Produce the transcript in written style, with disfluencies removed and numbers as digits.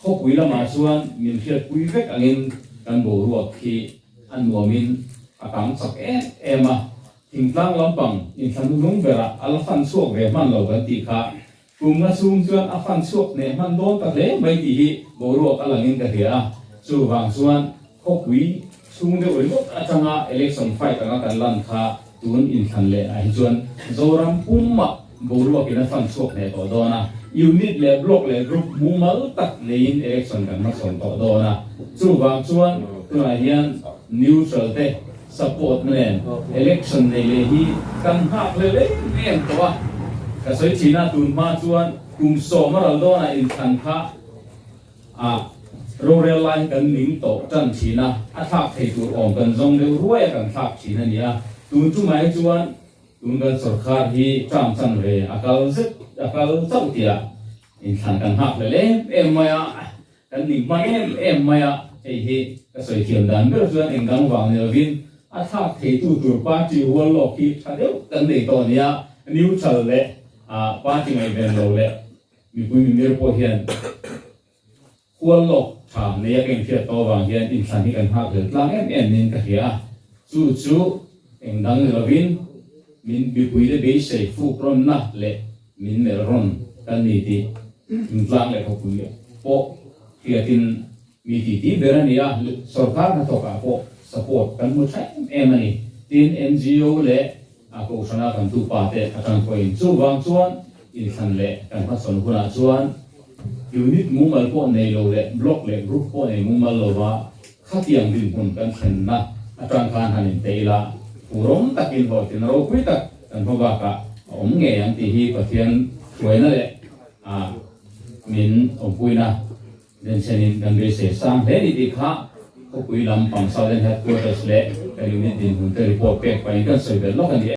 Khawpui lamah chuan min hriatpui vek angin kan boruak khi a nuamin a kang chak em em a, thingtlang lampang inthlan hnuhnung berah a la fan chhuak ve hman lo kan tih kha kum nga chhung chuan a fan chhuak hneh hman dawn ta hle mai tih hi boruak a langin ka hria a, chuvang chuan khawpui chhung deuh ringawt atanga election fight anga kan lan kha tun inthlan leh ah hi chuan Zoram pumah boruakin a fan chhuak hneh tawh dawn a, unit leh block leh group mumal tak neiin election kan hmachhawn tawh dawn a, chuvang chuan tunah hian neutral te support na nen election nei leh hi kan nghak hlel em em tawh a, ka sawi thin a, tun hma chuan kum sawm a ral dawnah inthlan kha A rorel lai hi kan ning tawh tan thin a, a thlak thei tur awm kan zawng deuh ruai a kan thlak thin a ni a, tun tumah hi chuan tun kan sawrkar hi term chan ve a kal zet a kal chauh tih ah inthlan kan nghak hlel em em mai a, kan ning hman em em mai a, hei hi ka sawi thiam dan ber chuan eng dang vang ni lovin a thlak theitu tur party hual lawk hi tha deuh kan nei tawh a ni a, neutral leh party ngaihven lo leh Mipui mimir pawh hian hual lawk tha neia ka inhriat tawh avang hian inthlan hi kan nghak hlel tlang em em niin ka hria a, chu chu eng dang ni lovin min mipuite beisei fuk rawnna leh min melh rawn kan ni tih thingtlang leh khawpui pawh hriatin mi titi ber a ni a, sorkar hnathawkah pawh support kan hmu tha em em a ni. Tin, NGO leh A kohhrana kan tupa te atang pawhin chuvang chuan inthlan leh kan hmachhawn hunah chuan unit mumal pawh nei lo leh block leh group pawh nei mumal lova khatiang dinhmun kan thlenna atang khan han inteh ila phurawm takin hlawhtlin ropui tak kan hma bakah a awm ngei ang tih hi Pathian hruaina leh min awmpuina Denchhenin kan beisei sang hle ni tih kha khawpui lam pang Southern Headquarters leh kan unit dinhmun te report pek pahin kan sawi belh lawk a ni e.